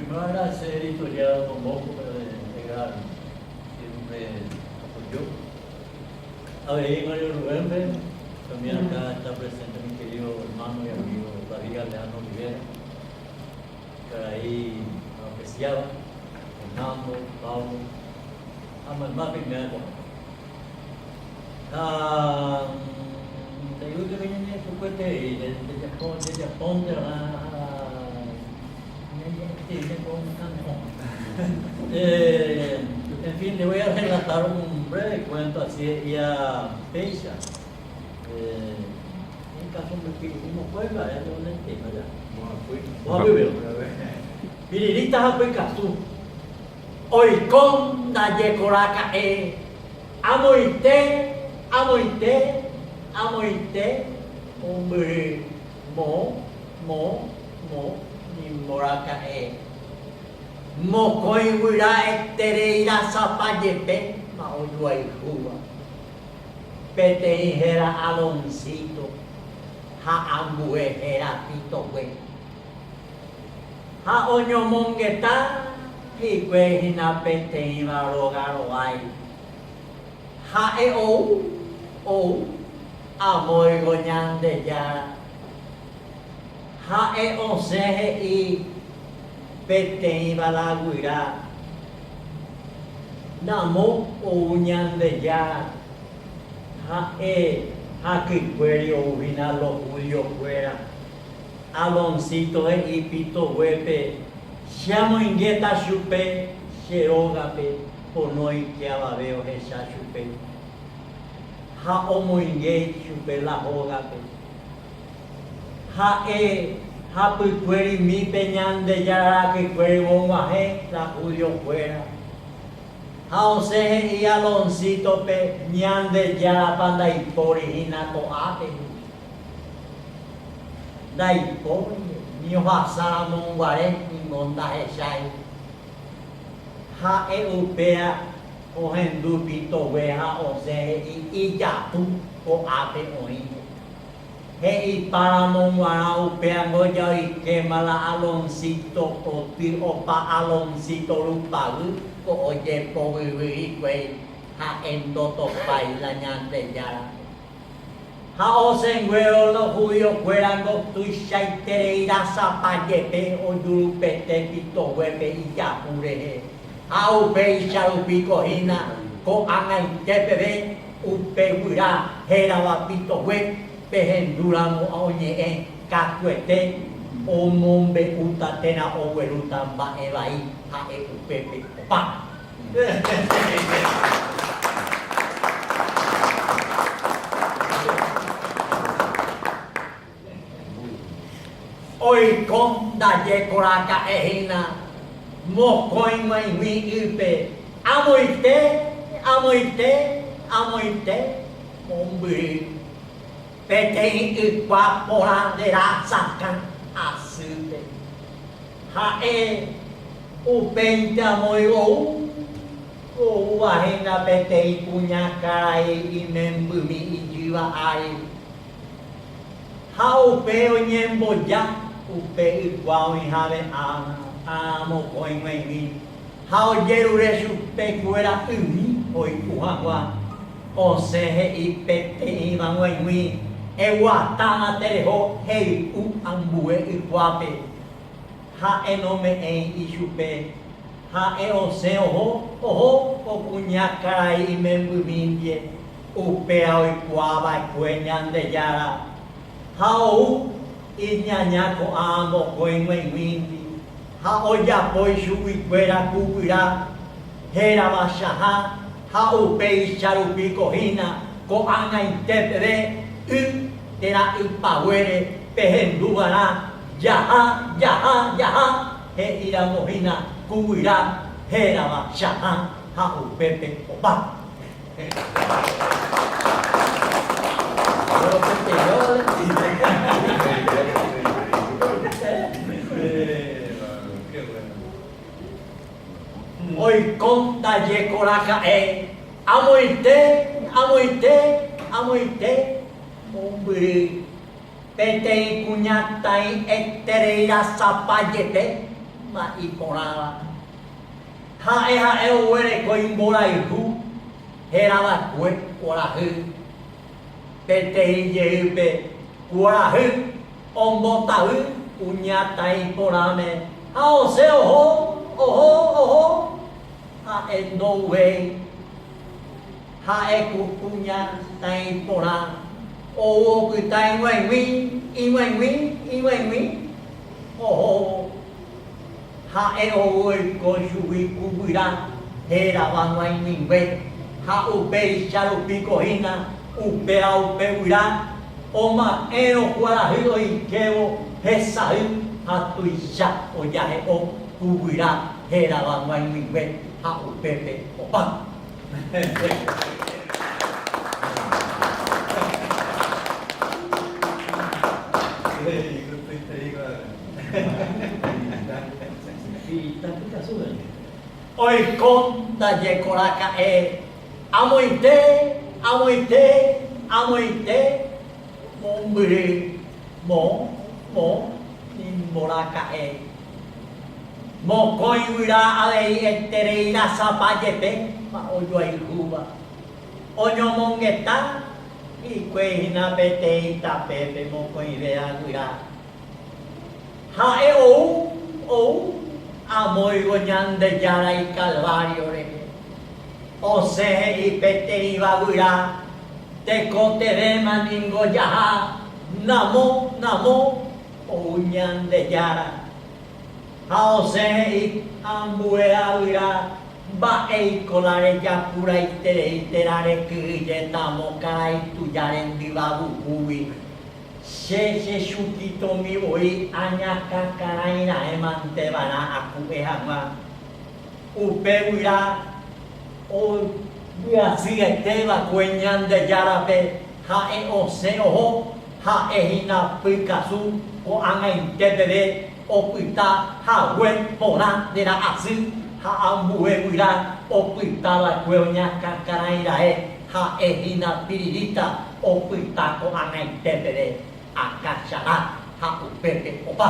primero agradecer editorial Don Bosco pero de Edgar siempre apoyó. Avei Mario Rubén-pe, también acá está presente mi querido hermano y amigo David Galeano Rivera, karai apreciado, Fernando, Pablo, ha mayma peime ko'ápe. Ha ndaigúi ñañe'ẽpukueterei, jajapónterã ha ñañe'ẽterei ñako'õkane'õ. En fin, le voy a relatar un breve cuento así he'ía péicha. En caso mbyky'imi mokõi mba'e oñemonentéima ja. Mbohapyve. Piriríta ha pykasu. Oiko ndajekoraka'e amoite, amoite, amoite mombyry mo, mo, mo nimboraka'e. Mokõi guyra eterei rasapa jepe ma ojuayhúva. Peteĩ héra Aloncito ha ambue héra Pitogue. Ha oñomongeta hikuái hína peteĩva róga rovái. Ha'e ou, ou, amóigo Ñandejára. Ha'e osẽ he'i peteĩva la guyra, Namo ou Ñandejára. Ha'e hakykuéri ou hína lo judiokuéra. Aloncito he'i Pitoguépe, Che amoingéta chupe che rógape ponóike avave ohecha chupe. Ha omoinge chupe la hógape. Ha'e hapykuerimi pe Ñandejára rakykuéri og̃uahẽ la judiokuéra. Ha osẽ he'i Aloncítope, Ñandejárapa ndaipóri hína ko'ápe. Ndaipóri ni ohasa ramo guare ningo ndahechái. Ha'e upéa ohendu pitogue ha osẽ he'i ijapu ko'ápe oĩ. He'ipa ramo g̃uarã upéango jaoikéma la Aloncito koty opa Aloncito rupaguy ko ojepovyvy hikuái ha'e ndotopái la Ñandejára. Ha osẽnguévo lo judiokuérango tuichaiterei rasapa jepe ojurupete pitoguépe ijapu rehe, ha upéicha rupi ko hína ko'ag̃aite peve upe guyra hérava pitogue pehendúramo oñe'ẽ katuete omombe'úta térã oguerúta mba'e vai ha'e upépe opa. Oiko ndaje koraka'e hína mokõi g̃uaig̃ui ýpe, amoite, amoite, amoite mombyry, peteĩ ykua porã nde rasakã asýpe. Ha'e upéinte amói ou, oúva hína peteĩ kuñakarai imembymi ijyva ári. Ha upe oñemboja upe ykua oĩhave ã mokõi g̃uaig̃ui ha ojerure chupe kuéra ymi hoy'u hag̃ua. Osẽ he'i peteĩva g̃uaig̃ui, Eguatáma tereho hey'u ambue ykuápe. Ha'e nome'ẽi ichupe. Ha'e osẽ oho, oho ko kuña karai imembymíndie, upéa oikuaa va'ekue Ñandejára. Ha ou iñaña ko'ã mokõi g̃uaig̃uíndi, ha ojapo ichuguikuéra ku guyra hérava Chahã, ha upéicha rupi ko hína ko'ag̃aite peve y térã ypaguére pehendu va'erã jaha, jaha, jaha, he'i ramo hína ku guyra hérava Chahã ha upépe opa. Oiko ndaje koraka'e amoite, amoite, amoite mombyry peteĩ kuñataĩ eterei rasapa jepe. iporãva. Ha'e ha'e oguereko imborayhu heravakue kuarahy. Peteĩ jeýpe kuarahy ombotavy kuñataĩ porãme ha osẽ oho, oho, oho, ha'e ndouvéi. Ha'e ku kuñataĩ porã ou opyta ig̃uaig̃ui, ig̃uaig̃ui, ig̃uaig̃ui, ohóvo. Ha'e ou oiko chugui ku guyra hérava g̃uaig̃uingue, ha upéicha rupi ko hína upéva upe guyra oma'ẽrõ kuarahy oikévo hesay ha tuicha ojahe'o ku guyra hérava g̃uaig̃uingue ha upépe opa. Oiko ndaje ko raka'e amoite, amoite, amoite, mombyry, mo, mo, nimbo raka'e. Mokõi guyra avei eterei rasapa jepe ma ojoayhúva. Oñomongeta hikuái hína peteĩ tapépe mokõivéva guyra. Ha'e ou, ou, amóigo Ñandejára Ikalvário rehe. Osẽ he'i peteĩva guyra, Tekotevẽma ningo jaha, namo, namo, ou Ñandejára. Ha osẽ he'i ambue avyra, Mba'éiko la rejapuraiterei térã rekyhyjetamo karai tuja rendyva vukúgui? Che chechukitomi voi añakãkarãi raẽ mante va'erã aku'e hag̃ua. Upe guyra ombyasy ete va'ekue Ñandejárape ha'e osẽ oho, ha'e hína pykasu ko'ag̃aite peve opyta hague porã térã asy ha ambue guyra opyta va'ekue oñakãkarãi raẽ ha'e hína piriríta opyta ko'ag̃aite peve akãchara ha upépe opa.